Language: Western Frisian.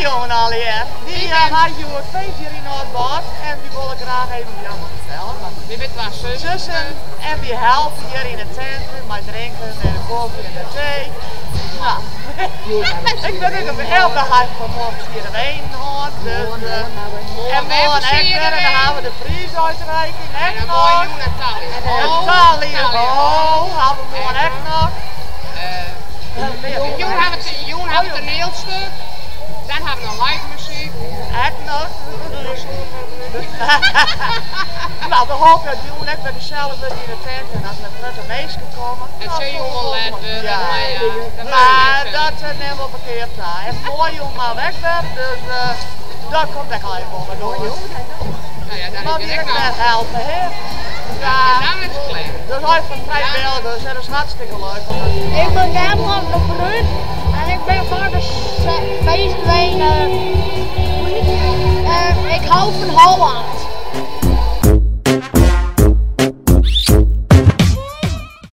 jûn allegear. Wy ha hjoed feest hjir yn Aldwâld en wy wolle graach even ja, wat fertelle. Wy binne twa sussen en wy helpe hjir yn de tent mei drinken en de kofje en de tee. Nou, ik bin ek op de ha fan moarn fersierde weinen hân. Dus, en moarn ek wer en dan hawwe we de priisútreiking ek noch. En tally ho hawwe we moarn ek noch. Jûn hawwe we jûn hawwe we toanielstuk. Dan hawwe we noch live muzyk. Ek noch. Nou, we hoopje dat jûn ek wer gesellich wurdt yn de tent en dat der grutte minsken komme. It sil jûn wol let wurde, Ja. mar ja, dat Mar makket dat nimme we op 'e keap ta. En moai jûn mar ek wer, dus dat komt ek allegear wol wer goed. Nou ja, dan Mar is wy it ek ek noch. wer helpe, hè? Ja. Dan is it klear. Dus hy fan frijwilligers en dat is hartstikke leuk om dat te Ik dwaan. ben Cameron de Bruun en ik ben van de feestweene. Ik hou van Holland.